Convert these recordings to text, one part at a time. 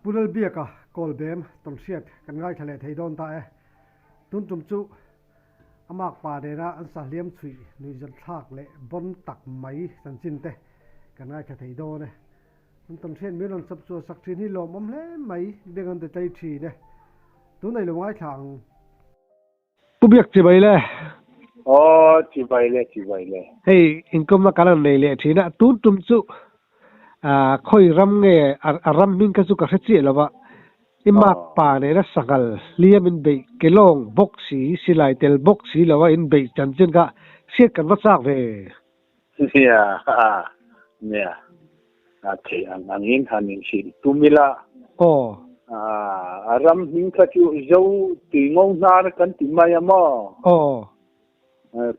Pu Lalbiaka Kawlbem tawnhriat kan ngaithla leh thei dawn ta e. Tun tum chu a makpa nena an sahliam chhuih nuihzathlak leh bawn tak mai chanchin te kan ngaithla thei dawn e. An tawnhriat min rawn chawp chhuah sak thin hi lawmawm hle mai, beng an ti tlei thin e. Tunei lo ngaithla ang. Pu Biak chibai le. Aw chibai le chibai le. Hei inkawmna kan han nei leh thin a, tun tum chu khawi ram nge a ram hming kha chu ka hre chiah lo va, i makpa nena sanghal hliam in beih kelawng bawk si, silai tel bawk si lo a in beih chanchin kha hriat kan va chak ve. Nia, nia. A theih ang angin han inhrilh tum ila. Aw. A ram hming kha chu Zo tui ngo hnar kan ti mai a maw? Aw.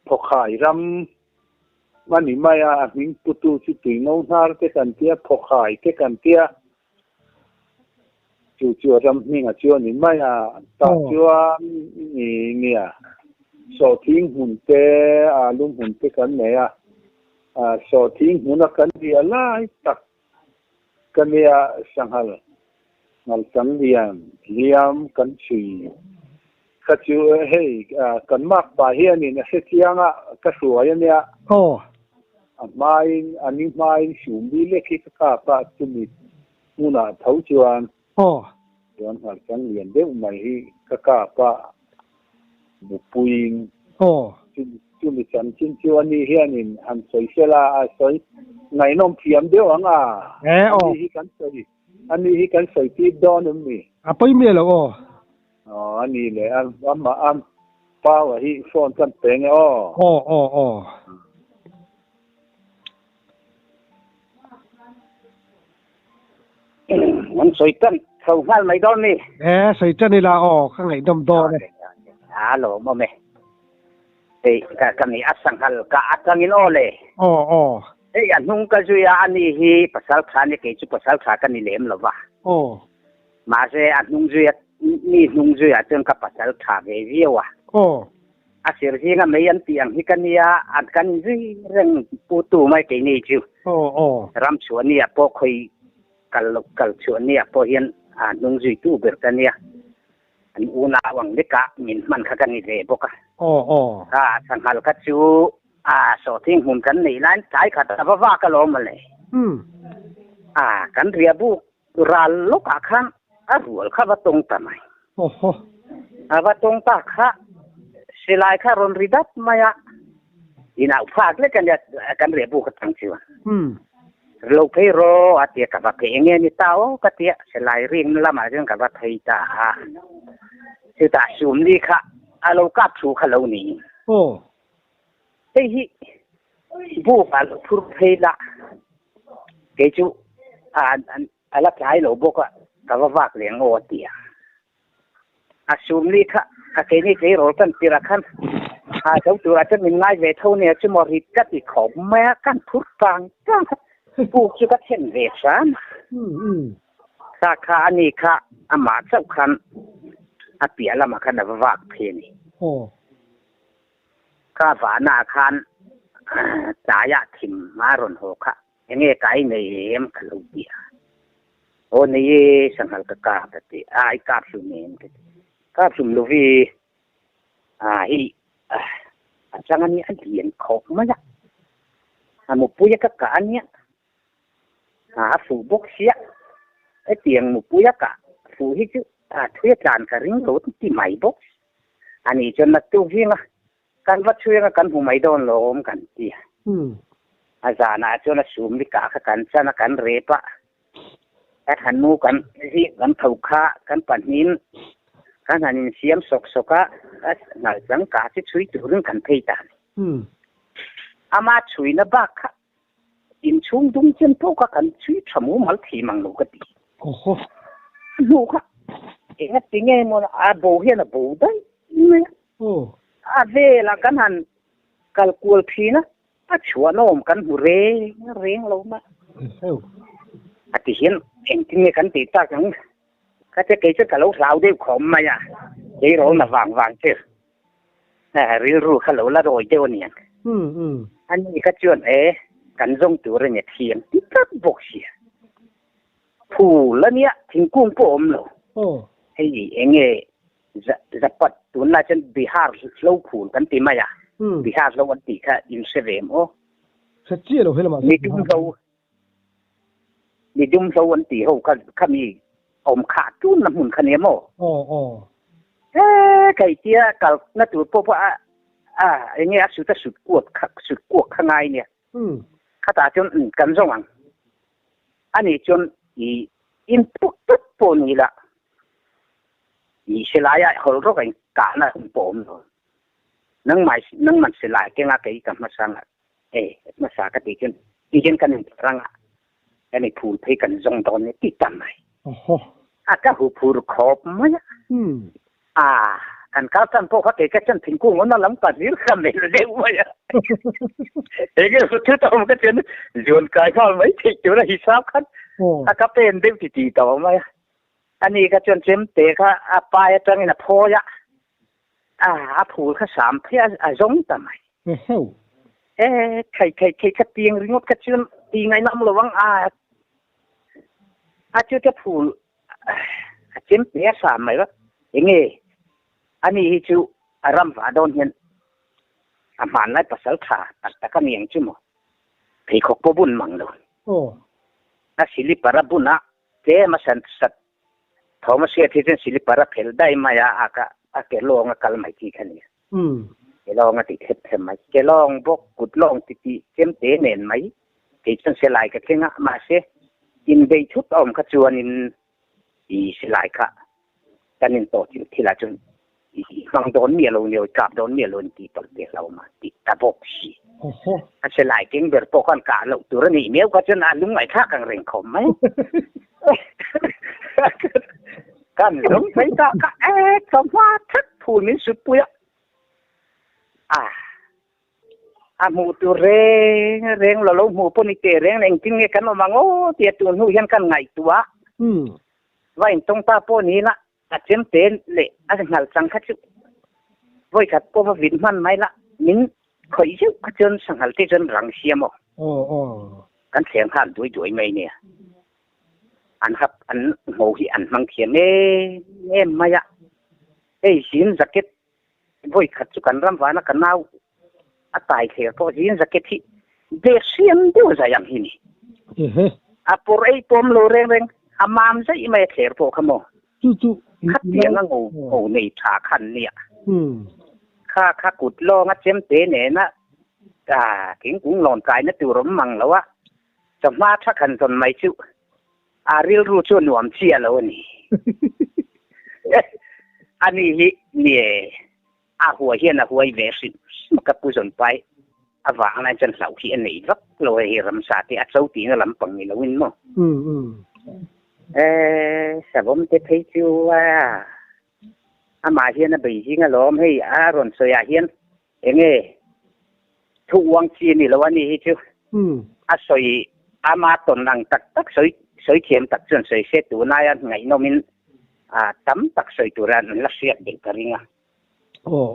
Phawkhai ram a ni mai a, a hming putu chu tui ngo hnar te kan tia, phawkhai te kan tia. Chu chu a ram hming a chu a ni mai a, tah chuan nia sawhthing hmun te, alu hmun te kan nei a, sawhthing hmuna kan ria lai tak ka nia sanghal ngalchang lian hliam kan chhui kha chu hei kan makpa hianin a hrechiang a ka hruai a nia. A hmain a ni hmain sumbi lek hi ka kap a chumi hmunah tho chuan chuan ngalchang lian deuh mai hi ka kap a mupuiin chumi chanchin chu ani hianin han sawi sela a sawi ngaihnawm thiam deuh ang a ani hi kan sawi ani hi kan sawi tir dawn em ni? A pawi miah lo aw. Aw ani leh a amah a power hi phone kan pe nge aw. Aw aw aw. An sawi tan tho nghal mai dawn ni. E sawi tan ila aw ka ngaihdawm dawn e. A lawmawm e. Hei ka ka ni a sanghal ka atangin aw le. Aw aw. Hei a hnung ka zui a ani hi pasal tha ni kei chu pasal tha ka ni lem lova. Aw. Mahse a hnung zui a mi hnung zui ah chuan ka pasal tha ve viau a. Aw. A sir zinga mei an tih ang hi ka nia, an kan zui reng pu tu mai keini chu. Aw aw. Ram chhuah ni ah pawh khawi kal lo kal chhuah ni ah pawh hian a hnung zui tu ber ka nia. An unau ang lek ah min hman kha ka ni ve bawk a. Aw aw. Kha sanghal kha chu a sawhthing hmun kan neih laiin tlai khat a va vak alawm mawle. Umm. A kan riah buk Ral lawkah khan a rual kha va tawng ta mai. Awhaw. A va tawng ta kha silai kha rawn ri dat mai a, inah phak lek a nia kan reh buk atang chuan. Umm. Lo phei rawh a tia ka va phei enge ni ta aw ka tia silai ring lamah chuan ka va phei ta a. Chutah Sumli kha a lo kap thu kha lo ni. Aw. Hei hi buk ah lo phur phei la, kei chu a la tlai lo bawk a, ka va vak leh ang aw a ti a. A sumli kha a keini tleirawl kan tirh ah khan ha zo turah chuan min ngai ve tho nia chu maw rit ka ti khawp mai a, kan phur tang tang a, buk chu ka thlen ve hram a. Kha kha a ni kha amah chauh khan a piah lamah khan a va vak phei a ni. Ka vahnaah khan tlaiah thim a rawn haw kha, enge ka ei nei em ka lo ti a. Aw nei e, sanghal ka kap a ti a, i kap hlum em ka ti. Kap hlum lo vi, a hi a chang a nia, a lian khawp mai a, a mupui a ka kah a nia, a fuh bawk sia, hetiang mupui a kah fuh hi chu a thui a tlan ka ring lo ti mai bawk. A nih chuan naktuk zinga kan va chhui anga kan hmu mai dawn lo awm kan ti a. A zanah chuan a sum ni kah kha kan chan a, kan rep a, ka thanu kan zing kan tho kha kan pahnihin kan han insiam sawk sawk a, a nalchang kah chu chhui turin kan phei ta a ni. Ama chhuina bak kha inchhung dung chen pawh kha kan chhui tha mumal thei mang lo ka ti. Awhaw. Hnu kha enga ti nge maw a bo hian a bo daih mai a. Aw. A velah kan han kal kual thin a, a chhuanawm kan hmu reng reng lo mai. Eheu. A ti hian engtin nge kan tih tak ang? Ka che kei chu ka lo hlau deuh khawm mai a, tleirawl na vang vang chu. Rilru kha lo la rawi deuh a niang. A ni kha chuan e, kan zawng tur a ni thiam ti tlat bawk sia. Phul ania thingkung pawh a awm lo. Hei enge zapat tunlai chuan Bihar hlo phul kan ti mai a, Bihar hlo an tih kha in hre ve em aw? Hre chiah lo helamah chuan Bihar hlo. Mi dum hlo an tih ho kha khami awm khah tun na hmun kha nia maw? Aw aw. He kai tia kal na tur pawh pawh a a enge a sut a sut kuat kha sut kuak kha ngai nia. Khatah chuan kan zawng ang. Ani chuan i in puk tawp pawh ni la i silai ah hawl rawk a in kahna hun pawh awm lo. Nangmah nangman silai kenga kei ka hmasang ah e hmasa ka tih chuan ti hian kan inpharang a, kan i phul phei kan zawng dawn e ti ta mai. A ka hu phur khawp mai a. A kan kal tan pawh kha kei ka chuan thingkung awmna lam ka hlir kha melh deuh mai a. Enge hu thut a awm ka chuan zuan kai nghal mai theih tur a hisap khan a ka pen deuh ti ti tawh mai a. Ani kha chuan chemte kha a pai atangin a phawi a, a phul kha sam phei a zawng ta mai. Eheu. E, thei thei thei kha tiang ringawt kha chuan ti ngaihna awm lo ang a. A chu te phul a chem te a sam mai va. Enge ani hi chu a ram va dawn hian a hmanlai pasal tha tak tak a ni ang chu maw. Pheikhawk pawh bun mang lo. Aw. A silipar a bun a tlem a san sat thawm a hriat hi chuan silipar a phel daih mai a a ka a ke lawng a kal mai chi kha nia. Ke lawng a ti thlep thlep mai. Ke lawng bawk, kut lawng ti tih chem te nen mai. Kei chuan silai ka thleng a, mahse inbei thut a awm kha chuanin i silai kha kan intawh thil thilah chuan i hmang dawn miah lo nia, i kap dawn miah lo in tih tawlh te hlauh ma tih ta bawk si. A silai keng ber pawh khan kah loh tur a nih miau kha chuan a lungngaih thlak ang reng khawp mai. Kan zawng phei ta kha e chawhma thak phul min sut pui a, a a hmuh tur reng reng lo lo hmuh pawh ni teh reng engtin nge kan awm ang aw tia tun hnu hian kan ngaihtuah a, va intawng ta pawh ni la a chem te leh a hngal chang kha chu vawikhat pawh va vit hman mai la min khawih zeuh kha chuan sanghal te chuan rang siam aw kan thleng nghal duai duai mai nia. An hap an ngho hi an hmang thiam em em mai a. Hei zin jacket vawi khat chu kan ram vana ka nau a tai thler pawh zin jacket hi bag hriam deuh zai ang hi ni. A pawr ei pawm lo reng reng a mam zaih mai a thler pawh kha maw. Chu chu Khatiang a ngho ngho nei tha khan nia. Kha kha kut lawng a chemte nena thingkung lawn kaina tur awm mang lo a. Chawhma tha khan zawn mai chu a rilru chu a nuam chiah lo a ni. Ani hi nie a huai hian a huai ve hrim hrim ka pu zawn pai avang lai chuan hlauh hi a nei vak lo hei ramsa te a cho tihna lampang ni loin maw. E savawm te phei chu a amah hian a bei zing alawm hei a rawn sawi ah hian Enge thu uang chi a ni lo a ni hi chu a sawi ama tawn ang tak tak sawi sawi thiam tak chuan sawi se tunai a ngaihnawm in a tam tak sawi tur an la hriat belh ka ring a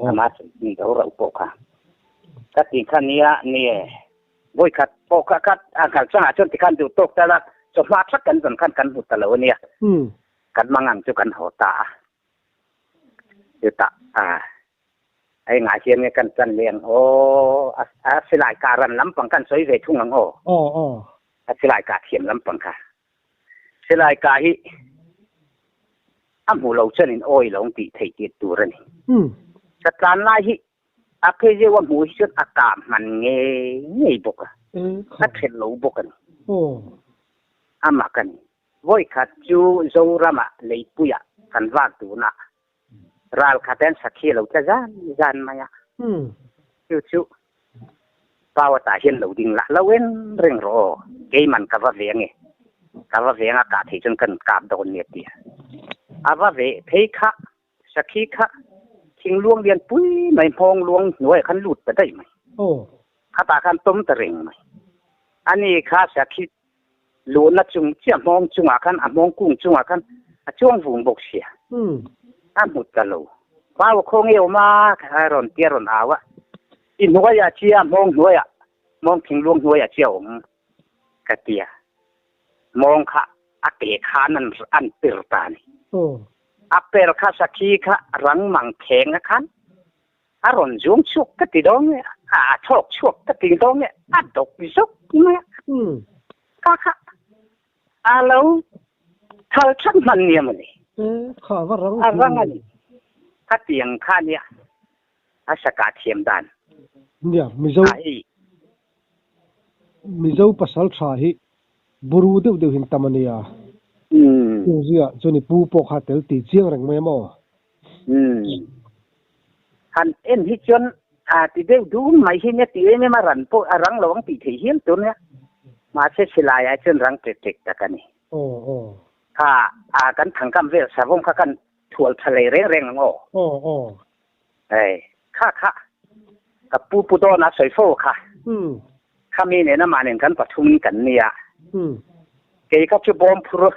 ama chanchin do rauh pawh kha ka ti kha nia nie vawikhat pawh kha kha a nghal changah chuan tikhan duh tawk ta la chawhma thak kan zawn khan kan hmu ta lo a nia kan mang ang chu kan haw ta a chutah a Hei ngah hian nge kan chan leh ang aw, a silai kah ran lampang kan sawi ve thung ang aw. Aw aw. A silai kah thiam lampang kha. Silai kah hi a hmu lo chuan in awi lo ang tih theih tir tur a ni. Ka tlan lai hi a phei zeuh a hmuh hi chuan a kah hman ngei ngei bawk a, a then lo bawk a ni. Amah ka ni. Vawikhat chu Zoramah leipuiah kan vak dun a, Ral khat hian sakhi a lo tla zan zan mai a. Chu chu Pawatah hian lo ding lah lo en reng rawh aw, keiman ka va ve ange, ka va ve anga kah theih chuan kan kap dawn nia tia. A va ve phei kha, sakhi kha thingluang lian pui mai hmawng luang hnuaiah khan lut ta daih mai. Khatah khan tawm ta reng mai. Ani kha sakhi Luhna chung chiah hmawng chungah khan a hmawng kung chungah khan a chuang vung bawk sia. A hmu ta lo. Pau khaw nge awm a a rawn tia rawn au a. I hnuaiah chia hmawng hnuaiah hmawng thingluang hnuaiah chia awm ka tia. Hmawng kha A ke khan an an per ta ni. A per kha sakhi kha rang mang kheng a khan a rawn zuang chhuak ka ti dawn nge a thawk chhuak ka ti dawn nge a dawk zawk mai a. Kha kha a lo thal that hman nia mawni. Kha va rang a rang a ni. Khatiang kha nia a saka thiam dan. Nia Mizo Mizo pasal tha hi buru deuh deuh hin tam a nia. Chung zia chuan i pu pawh kha tel tih chiang reng mai a maw? Han en hi chuan a ti deuh dum mai hi nia ti em em a ran pawh a rang lo ang tih theih hial tur nia. Mahse silai ah chuan rang tek tek tak a ni. Kha a kan thangkam vel savawm kha kan thual tha lei reng reng ang aw. Hei kha kha ka pu pu dawn a sawi fo kha. Khami nen amah nen kan pathum in kan nia. Kei kha chu bawm phur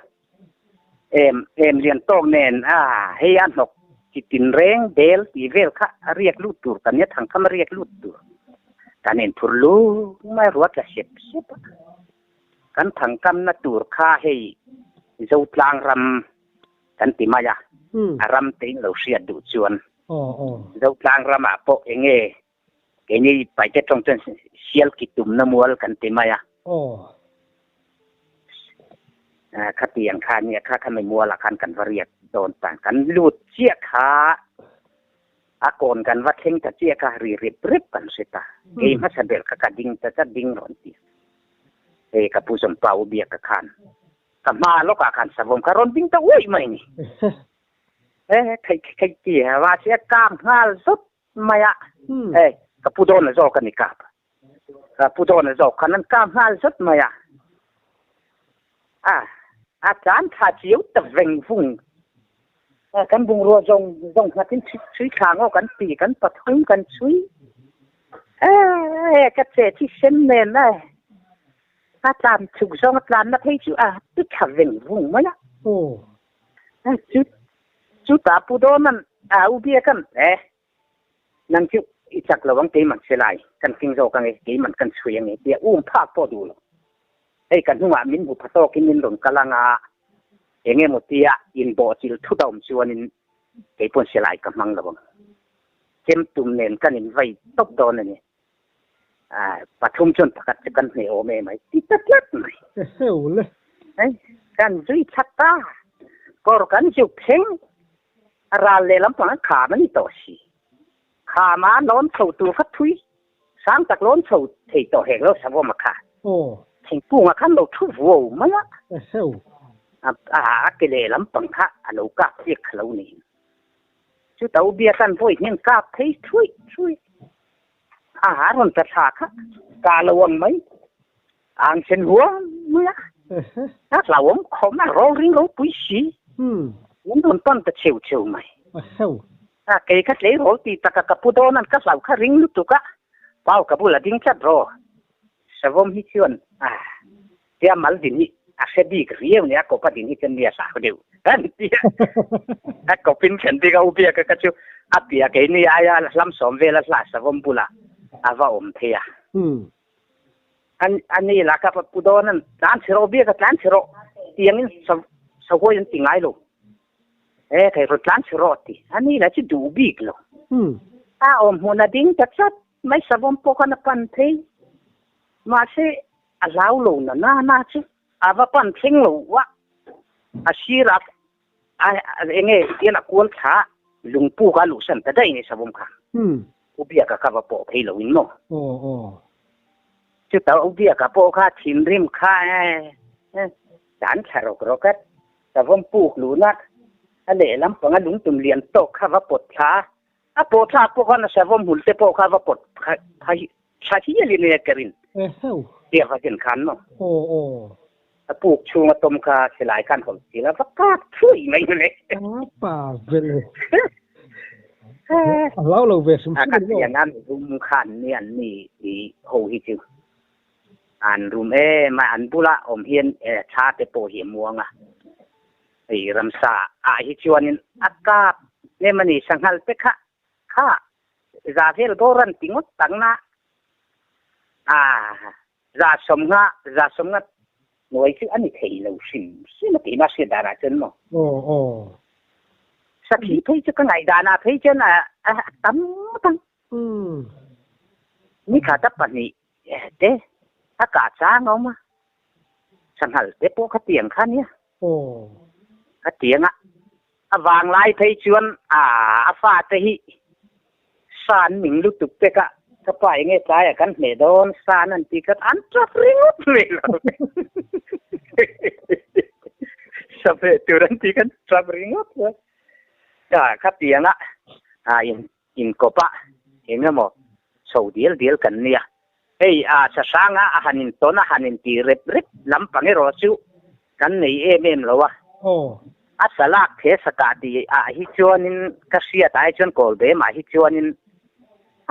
em em lian tawk nen a hei a hnawk chi tin reng bel tih vel kha a riak lut tur kan nia thangkham a riak lut tur kan inphur lung mai ruat la sep sep a. Kan thangkamna tur kha hei Zotlang ram kan ti mai a, a ram te in lo hriat duh chuan Zotlang ramah pawh eng nge keini Paite tawng chuan sial ki tumna mual kan ti mai a. Khatiang kha nia kha kha mi mualah khan kan va riak dawn ta. Kan lut chiah kha a kawn kan va thleng ta chiah kha ri rip rip kan hre ta. Kei hmasa ber kha ka ding ta chat ding rawn ti. Hei ka pu zawmpa u biak ka khan. Ka hma lawkah khan savawm kha rawn ding ta uaih mai ni. E thei thei ti va si a kap nghal zawt mai a. E ka pu dawn a zawk a ni kap. Ka pu dawn a zawk khan an kap nghal zawt mai a. A a tlan thla chiau ta veng vung. Kan bungrua zawng zawng nghatin chhui thla ngaw kan ti kan pathum kan chhui. E ka che thi sen nen e. A tlan chuk zawng a tlanna phei chu a ti tha veng vung mai a. Chu chu ta pu dawn an a u bia kan e nang chu i chak lo ang keiman se lai kan keng zawk ange keiman kan chhui ange tia um phak pawh duh lo. Hei ka hnungah min hmu pha tawkin min rawn kal anga eng emaw tia inbawhchilh thut a awm chuanin keipawn silai ka hmang lo ang. Chem tum nen kan invai tawp dawn a ni. Pathum chuan pakhat chu kan hneh awm em ai ti ta tlat mai. Eheu le. Hei kan zui thlat ta. Kawr kan zuk thleng a ral lehlam pang a kham a ni tawh si. Kham a lawn chho tur kha thui sang tak lawn chho thei tawh hek lo savawm a kha. Thingkung ah khan lo thu vuau mai a. Eheu. A ke lehlam pang kha a lo kak chiak kha lo niin. Chu to bia tan vawi hnen kap thei thui thui. A ha rawn ta thla kha ka lo ang mai. Ang sen huam mai a. A hlauhawm khawm a ro ring ropui si. Min rawn pan ta cheu cheu mai. A kei kha tleirawl ti taka ka pu dawn an ka hlau kha ring lutuk a. Pau ka bula ding tlat ro. Savawm hi chuan a Tia mal din hi a hre bik riau nia kawp a din hi chuan mi a hlau deuh an ti a. A kawp in thlen bik a u biak a ka chu a piah keini aia hlam sawm vel a hla savawm bulah a va awm thei a. An ani lah ka pu dawn an tlan chhe rawh biak a tlan chhe rawh tiangin sahuai an ti ngai lo. E thei rawn tlan chhe rawh ti. Ani lah chu duh bik lo. A awm hmun a ding ta tlat mai savawm pawh khan a pan thei. Mahse a hlau lo na na na chu a va pan thleng lo a, a sir a eng nge tian a kual thla lungpuk a luhsan ta daih ni savawm kha. U Biaka kha va pawh phei lo in maw? Chuta U Biaka pawh kha thinrim kha dan thla rawk rawk a, savawm puk luhna a lehlam panga lungtum lian tawk kha va pawt thla a, A pawh thlak pawh khan a savawm hmul te pawh kha va pawt pha tha hial in nia ka rin. Eheu. Tia va ken khan maw. Aw aw. A puk chhung a tawm kha silai khan hawlh sil a va kap thui mai mawle. A pa vel e. A hlau lo ve hrim hrim a ni maw. A ka tiang a rum khan ni an ni i ho hi chu. An rum em a an bula awm hian thla te pawh hi a muang a. Hei ramsa ah hi chuanin a kap nem a ni sanghal te kha kha za vel bawr an ti ngawt tak na a za sawmnga za sawmnga Nuai chu a ni thei lo hrim hrim a keimah hriat danah chuan maw. Aw aw. Sakhi phei chu ka ngaih danah phei chuan a a tam ngawt ang. Umm. Nikhat a pahnih te a kah chang a awm a, sanghal te pawh khatiang kha nia. Aw. Khatiang a a vanglai phei chuan a a fate hi san ning lutuk te kha ka pa enge tlaiah kan hmeh dawn san an ti kha an tap ringawt mai lo. Sahmeh tur an ti kha an tap ringawt mai. Ka khatianga a in inkawp a eng emaw chho dial dial kan nia. Hei a sahranga a han intawn a han inti rep rep lampang erawh chu kan nei em em lo a. A salak the sakah tih ah hi chuanin ka hriat ah hi chuan Kawlbem ah hi chuanin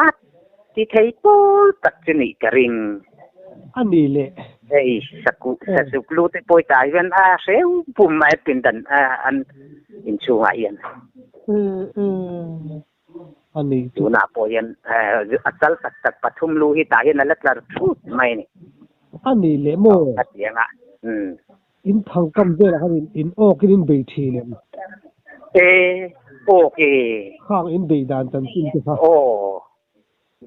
a ti thei pawl tak chu nih ka ring. A ni le. Hei sakuh sazuk lu te pawh tah hian a hreu pum mai pindan an inchhungah hian. A ni chu. Tunah pawh hian a chal tak tak pathum lu hi tah hian a la tlar thut mai a ni. A ni le maw? A ti ang a. Umm. In thangkam velah khan in in awkin in bei thin em? E, awk e. Khang in bei dan chanchin te kha. Aw,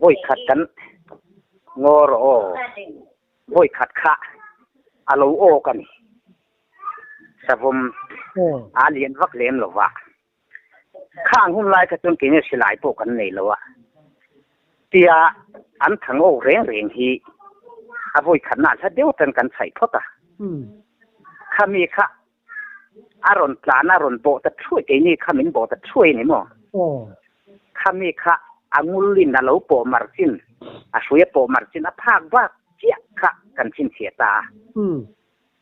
vawi khat kan ngaw rawh aw. Vawi khat kha a lo awk a ni. Savawm a lian vak lem lo va. Khang hun lai kha chuan keini silai pawh kan nei lo a, tia an thang awk reng reng hi a vawi khatna hla deuh atan kan chhaih phawt a. Khami kha a rawn tlan a rawn bawh ta thuai, keini kha min bawh ta thuai a ni maw? Khami kha a ngulin a lo pawh mar chin, a hrui a pawh mar chin a phak bak chiah kha kan chhinchhiah ta a.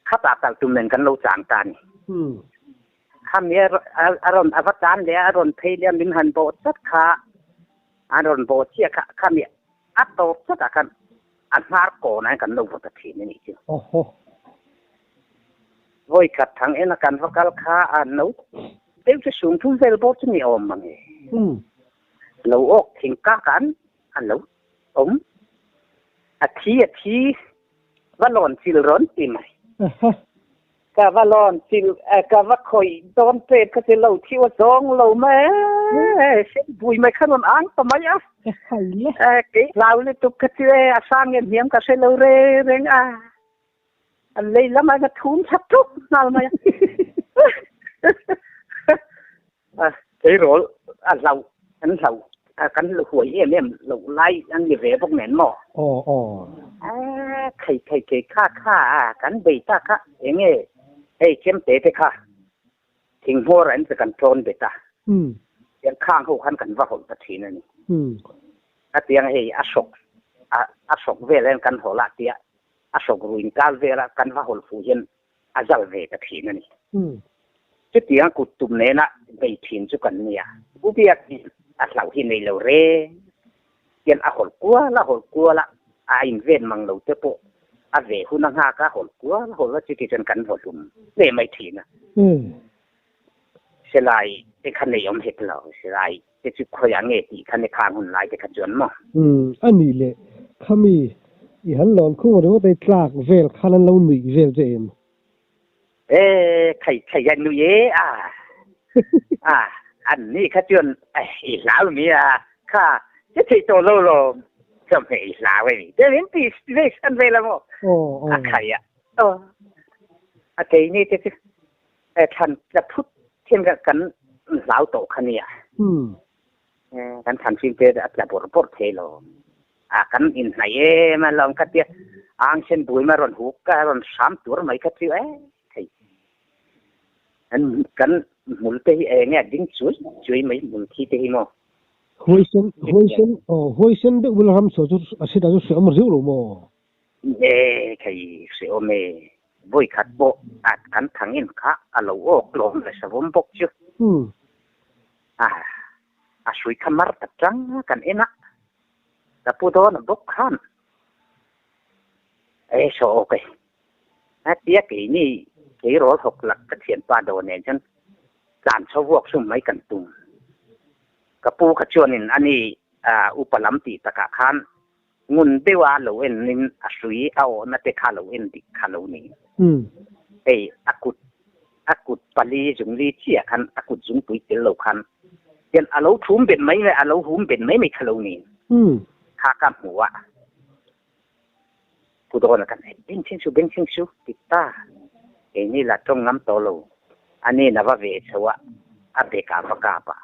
Khatah talh tum nen kan lo chang ta a ni. Khami a rawn a va tan leh a, a rawn phei leh a, min han bawh chat kha, a rawn bawh chiah kha, khami a tawp chatah khan a hnar kawnah hian kan lo vaw ta thin a nih chu. Vawi khat thang ena kan va kal kha a no deuh chu sung thum vel bawk chu ni awm mang e. Lo awk thing kak an a lo awm. A thi a thi va lawn chil rawn ti mai. Ka va lawn chil ka va khawih dawn pek kha chu lo thiu a zawng lo mai e, sen bui mai kha rawn ang ta mai a. Kei hlau lutuk kha chu e a sang nge hniam ka hre lo re reng a. An lei lamah ka thum thla tuk nghal mai a. Tleirawl a hlauh an hlauh kan huai em em loh lai an ni ve bawk nen maw? Aw aw. A thei thei thei kha kha a kan bei ta kha enge hei chemte te kha thinghmawr an che kan tlawn bet a. Tiang khang ho khan kan va hawlh ta thin a ni. A tiang hei a hrawk a hrawk vel hian kan hawlh a tia a hrawk ruin kal vel a kan va hawlh fuh hian a zal ve ta thin a ni. Chutiang kut tum nena bei thin chu kan nia. U Biak hi a hlauh hi nei lo reng hian a hawlh kual a hawlh kual a, a inven mang lo te pawh a ve hun a nghak a hawlh kual a hawlh a chuti chuan kan vaw hlum ve mai thin a. Silai te kha nei awm hek lo, silai te chu khawiah nge tih kha ni khang hun lai te kha chuan maw? Umm, a nih leh khami i han lawn khung ringawt ei tlak vel khan an lo nuih vel che em? E, thei thei a nui e a, a, an ni kha chuan i hlau mi a, kha che thei tawh lo lawm, chawhmeh i hlau e ni, te min ti ve san vel a maw? A khai a, aw, a keini te chu Thlan tla phut thian kha kan hlau tawh kha nia. Kan thlan hring te a tla bawrh bawrh thei lo. A kan inhnaih em a lawm kha tia ang sen bui ma rawn huk ka rawn hram tur mai kha chu e thei. Kan kan hmul te hi enge a ding chui chui mai hmul thi te hi maw. Huaisen huaisen aw huaisen deuh bula ram chhuah chu a hriat ah chu hreawm riau lo maw? E thei hreawm e, vawi khat pawh a kan thang in kha a lo awk lawm le savawm bawk chu. A a hrui kha mar ta tang a kan en a, ka pu dawn a bawk khan e saw awk e. A tia keini tleirawl hawk lak ka thianpa dawn nen chuan tlan chho vuak sum mai kan tum. Ka pu kha chuanin ani upa lam tih takah khan Ngun deuha lo en in a hrui a awhna te kha lo en dik kha lo ni. Hei a kut a kut pali zungli chiah khan a kut zungpui tel lo khan hian a lo thum bet mai mai a lo hum bet mai mai kha lo ni. Kha ka hmu a. Pu Dawna khan hei beng thleng su beng thleng su ti ta. Keini lah tawng ngam tawh lo. A nen a va ve chho a, a bekah va kap a.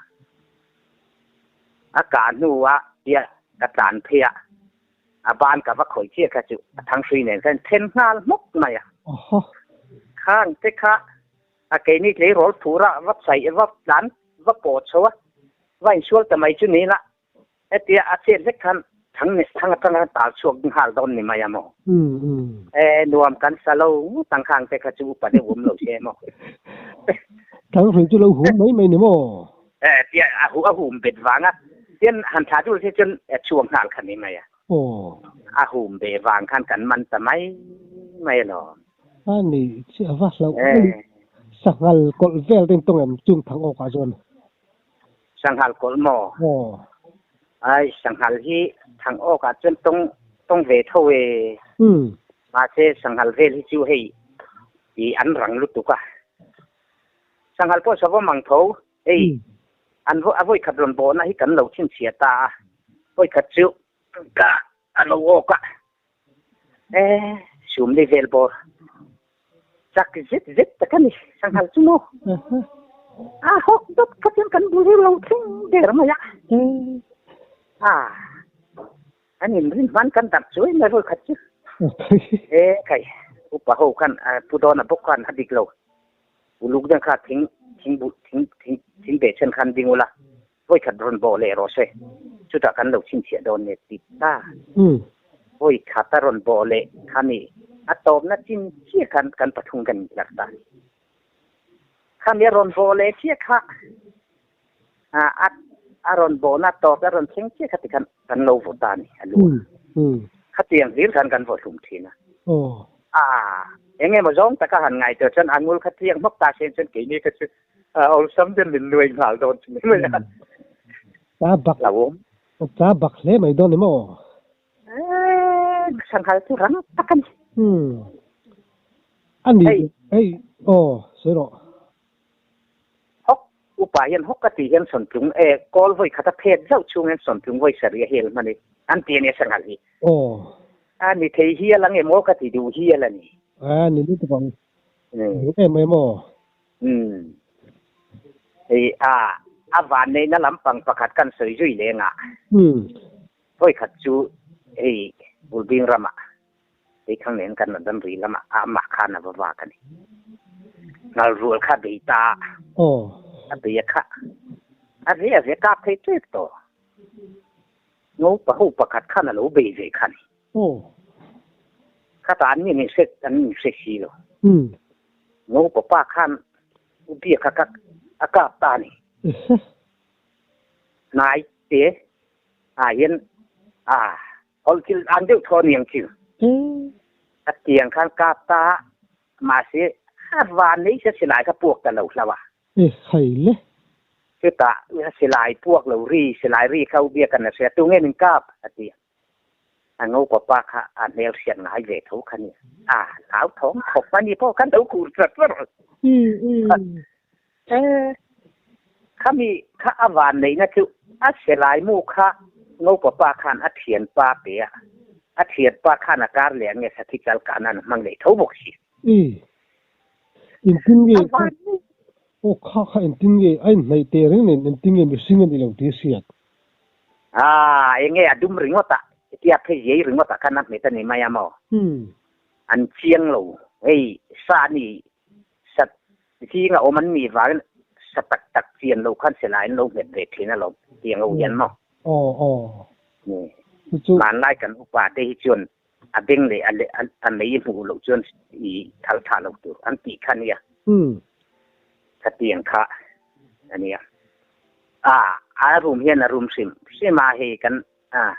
A kah hnuah tia ka tlan phei a, a ban ka va khawih chiah kha chu a thanghrui nen khan then nghal hmawk mai a. Khang te kha a keini tleirawl phur a va chhaih va tlan va pawh chho a, va insual ta mai chu ni la, hetia a chet hlek khan thang thang atanga tal chhuak nghal dawn ni mai a maw? E nuam kan sa lo ngawt ang khang te kha chu upa deuh awm lo se maw? Thanghrui chu lo hum mai mai ni maw? E tia a hu a hum bet vang a, tian han thla dul se chuan chhuak nghal kha ni mai a. A hum ve vang khan kan man ta mai mai alawm. A ni chiah va hlauh sanghal kawlh vel te in tawng em chung thang awk ah chuan? Sanghal kawlh maw? Aw. Ai, sanghal hi thang awk ah chuan tawng tawng ve tho e. Mahse sanghal vel hi chu hei i an rang lutuk a. Sanghal pawh savawm ang tho. Hei an a vawi khat rawn bawhna hi kan lo chhinchhiah ta a. Vawi khat chu ka a lo awk a. E sumli vel bawr chak zet zet tak a ni sanghal chu maw. A hawk dawt kha chuan kan bul hi lo thleng der mai a. A an inrin hman kan darh chuai mai vawi khat chu. E khai upa ho khan pu Dawna bawk khan a dik lo. Uluk dang kha thing thing bu thing thing thing beh chen khan ding ula. Vawi khat rawn bawh leh rawh se, chutah kan lo chhinchhiah dawn nia ti ta. Vawi khat a rawn bawh leh kha ni, a tawpna chin chiah khan kan pathum kan intlar ta. Khami a rawn bawh leh chiah kha, a a rawn bawhna tawp a rawn thleng chiah kha ti khan kan lo vaw ta a ni, a lu a. Khatiang hlir khan kan vaw hlum thin a. A, eng emaw zawng taka han ngaihtuah chuan a ngul kha tliak hmawk ta se chuan keini kha chu Awlsam ten min nuai nghal dawn chu ni mai a. Cha bak cha bak hle mai dawn ni maw? Sanghal chu rang tak a ni. A ni hei aw sawi rawh. Hawk upa hian hawk a tih hian sawntlung e kawl vawi khat a phet zauh chhung hian sawntlung vawi sarih a hel hman i an ti a nia sanghal hi. Aw. A ni thei hial ang emaw ka ti duh hial a ni. A ni lutuk ang. Em em aw. Umm. Hei a, a vanneihna lampang pakhat kan sawi zui leng a. Umm. Vawi khat chu hei Bulbing ramah hei thang nen kan rawn ramri lamah a amah khan a va vak a ni. Ngalrual kha bei ta a. Aw. A bei a kha. A ve a ve kap thei tep tawh. Ngo paho pakhat khan a lo bei ve kha ni. Aw. Khata an ni hre an ni hre si lo. Umm. Ngo papa khan u bia kha ka a kap ta ni. Hnai te ah hian a hol thil an deuh thaw niang chu. A tiang khan kap ta mahse a van nei se silai kha puak ta lo hlau a. E khai le. Chutah silai puak lo ri silai ri kha u bia kan a hria tunge min kap a ti. A ngo papa kha a hmel hriat ngai ve tho kha nia. A hlau thawng khawp a ni pawh khan lo kur chat chat. E khami kha a van neihna chu a selai mu kha ngo papa khan a thian pa pe a. A thian pa khan a kar leh ange sakhi chal kan an hmang leh tho bawk si. E engtin nge aw kha kha engtin nge a inhnaih teh reng nen engtin nge mihring a nih lo tih a hriat. Aa, enge a dum ringawt a, hetia phei zai ringawt ah khan a hmet a ni mai a maw? An chiang lo, hei sa ni sa zinga awm an nih vangin sa tak tak chian lo khan silai an lo hmet ve thin alawm, tiang ho hian maw? Aw, aw. Hmanlai kan upa te hi chuan a beng leh a mei hmuh loh chuan i thal thah lo tur an tih kha nia. Khatiang kha a nia. A, a room hian a room hrim hrim a hei kan a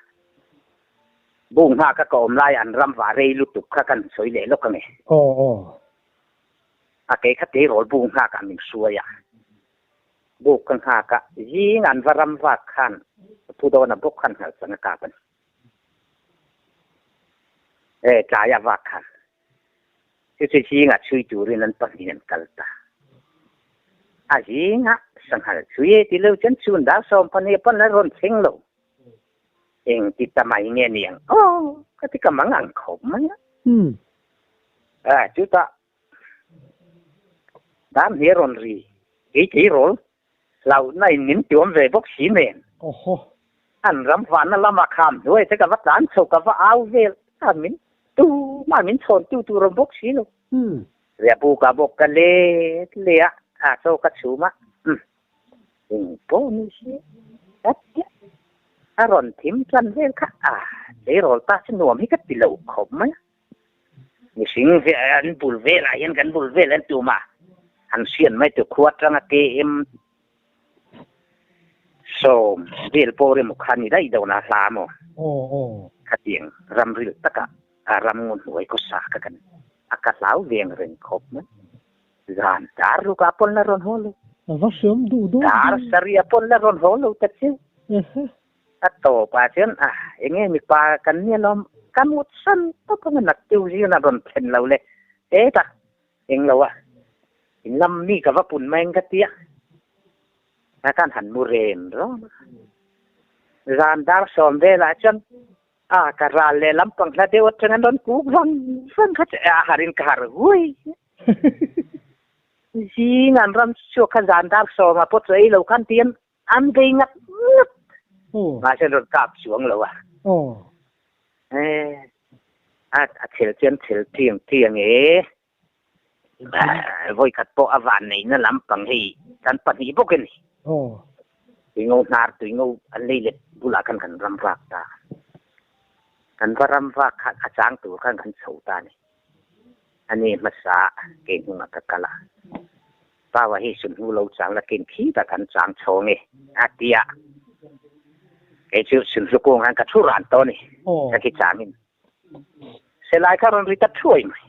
bung nghak a ka awm lai an ram vah rei lutuk kha kan sawi leh lawk ange. Aw aw. A kei kha tleirawl bung nghak ah min hruai a, buk ka nghak a, zing an va ram vak khan Pu Dawna bawk khan hngalh chang a kap a ni. E tlai a vak khan. Chu chu zingah chhui turin an pahnih an kal ta. A zingah sanghal chhui e ti lo chuan chhun dar 12 pawn a rawn thleng lo. Eng ti ta mai nge niang aw ka ti ka mang ang khawp mai a. A chutah dar hnih a rawn ri kei tleirawl hlauhna in min tuam ve bawk si nen. Awhaw. An ram vahna lama kham hnuai te ka va tlan chho ka va au vel a min tu mah min chhawn tu tur awm bawk si lo. Riahbu ka bawk ka let leh a a chaw ka chhum a umm eng pawh ni si ka ti a a rawn thim tlan vel kha a tleirawl ta chu nuam hi ka ti lo khawp mai a. Mihring ve an bul velah hian kan bul vel an tum a, an hriat mai tur khua atanga KM 10 vel pawh emaw kha ni daih dawn a hla maw? Khatiang ramril takah a ram ngun hnuai khawsa kha kan a ka hlau veng reng khawp mai. Zan dar rukah pawn la rawn haw lo. A va hriam duh dawn. Dar sarih pawn la rawn haw lo ta che. A tawp ah chuan a enge mipa kan nia lawm ka mut san tawp anga naktiu zingin a rawn thlen lo le hetah englo a in lam mi ka va pun mai ang ka tia a khan han mu ren rawn a zan dar 10 velah chuan a ka ral leh lampang hla deuh atang an rawn kuk vang vang kha chu a harin ka har huai zing an ram chhuak kha zan dar 10 ah pawh chu ei lo khan tian An bei ngat ngat. Mahse rawn kap chuang lo a. A a chhel chuan chhel tiang tiang e. Vawi khat pawh a van neihna lampang hei kan pahnih bawk a ni. Tuingo hnar tuingo an lei let bulah khan kan ram vak ta. Kan va ram vak kha a chang tur khan kan chho ta a ni. Ani hmasa ke hnungah ka kal a. Paua hi sunhnu lo chang la kin khi tak an chang chhawng e a ti a. Kei chu sunhlu kung han ka thu ran tawh a ni. Ka khi changin. Selai kha rawn ri ta thuai mai.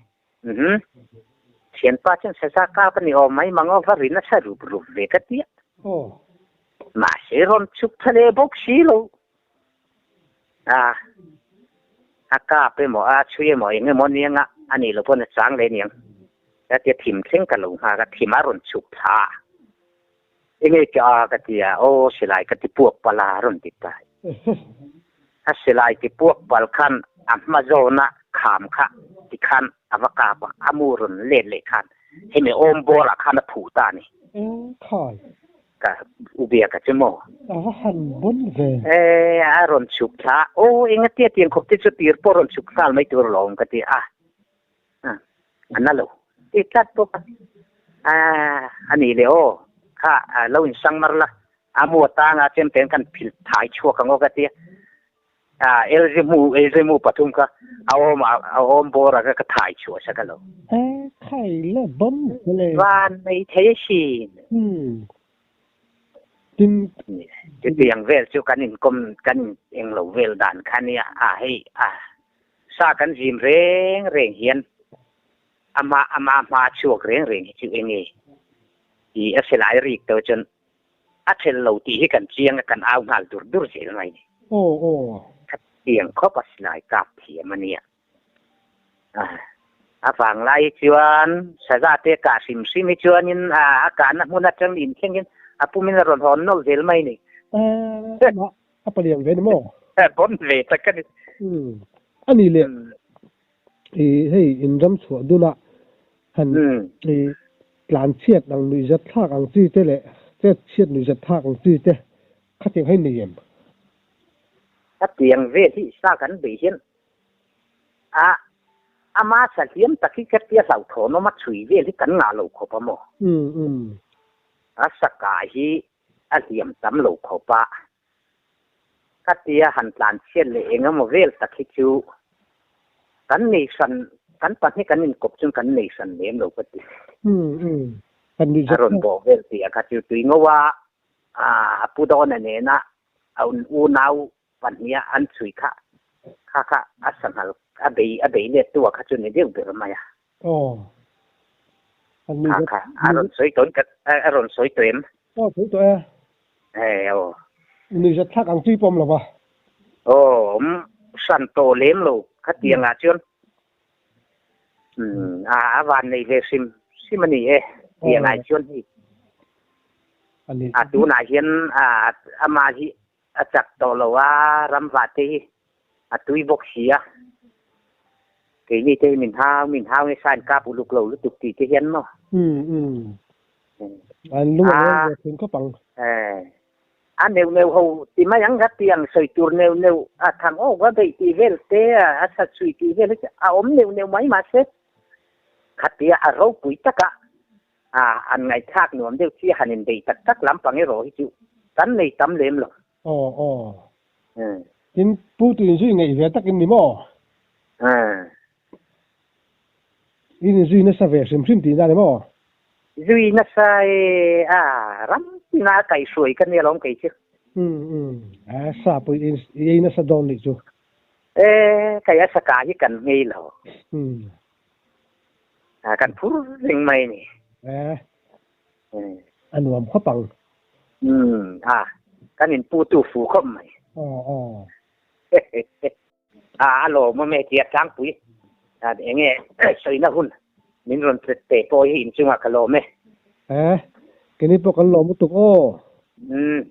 Uhmm. Thianpa chuan saza kap a ni awm mai mang aw va ri nasa rup rup ve ka ti a. Mahse rawn chhuk tha leh bawk si lo. A a kap emaw a chhui emaw eng emaw aniang a a nih loh pawn a chang leh aniang ka tia thim thleng ka lo nghak a thim a rawn chhuk thla a enge ka a ka tia aw silai ka ti puak pal a rawn ti ta a silai ti puak pal khan a hma zawna kham kha ti khan a va kap a a mu rawn let leh khan hemi awm bawrah khan a phuh ta a ni. Khai. Ka u bia ka che maw? A va han bon ve. E, a rawn chhuk thla. Aw, enga tia tiang khawp te chu tir pawh rawn chhuk nghal mai tur alawm ka ti a. A na lo. Ti tlat bawk a. A, a nih leh aw, kha lo insang mar la. A mu atanga chemten kan phil thai chhuak ang aw ka ti a. A LG mu LG mu pathum kha a awm a awm bawr a ka thai chhuah sak a lo. E khai la bawm le. Van mai thei a sin. Hmm. Tin. Chutiang vel chu kan inkawm kan in englo vel dan kha nia a hei a sa kan zim reng reng hian ama ama hma chhuak reng reng hi chu enge i a silai rik to chuan A ṭhel lo tih hi kan chiang a, kan au nghal dur dur zel mai ni. Aw aw. Khatiang khawp a silai kap thiam a nia. A vang lai hi chuan saza te kah hrim hrim hi chuanin a kahna hmun atang in thlengin a pumin a rawn hawn nawlh zel mai ni. Amah a palian ve ni maw? Pawn ve tak a ni. A ni leh hei in ram chhuah duna han tlan chhiat ang nuihzat thlak ang chi te leh chet chhiat nuihzat thlak ang chi te khatiang hi nei em? Khatiang vel hi sa kan beih hian a ama sa hliam tak hi ka tia hlauhthawn awm a chhui vel hi kan ngah lo khawp a maw? A sa kah hi a hliam tam lo khawp a, Ka tia han tlan chhiat leh eng emaw vel tak hi chu kan nei hran, kan pahnih kan inkawp chuan kan nei hran lem lo ka ti. A rawn bawh vel tih a kha chu tui ngo a, a pu Dawna nena a unau pahniha an chhui kha kha kha a sanghal a bei a bei let tu a kha chu ni deuh ber mai a. Kha kha a rawn sawi tawn ka a rawn sawi tawh em? Aw sawi tawh e. Hei aw. Nuihzat thlak ang chi pawh awm lo va. Aw awm hran tawh lem lo khatiang ah chuan. Um a a van nei ve hrim hrim a ni e tiang ai chuan hei a tunah hian a amah hi a chak tawh lo a ramva te hi a tui bawk si a keini te hi min hau min hau nasa in kap uluk lo lutuk tih te hian maw Um um an lung a leng ve thin khawp ang. A neuh neuh ho ti mai ang ka ti ang sawi tur neuh neuh a thang awk a beih tih vel te a a sat chhui tih vel hi chu a awm neuh neuh mai mahse khatia a ropui taka a an ngaihthlak nuam deuh chi han inbeih tak tak lampang erawh hi chu kan nei tam lem lo. Aw aw. Tin Pu tuin zui ngaih ve tak in ni maw? In inzui nasa ve hrim hrim tihna a ni maw? Zui nasa e, a ram tina a kaihhruai ka nia lawm kei chu. Umm umm, a sa pawh i ei nasa dawn nih chu. E, kei a saka hi kan nghei lo. Umm. A kan phur reng mai a ni. E, a nuam khawp ang. Umm, a kan inputu fu khawp mai. Aw aw. A a lawmawm e tia tlangpui eng nge sawina hun min rawn pe pawh hi inchungah ka lawm e. E, keini pawh kan lawm lutuk aw. Umm.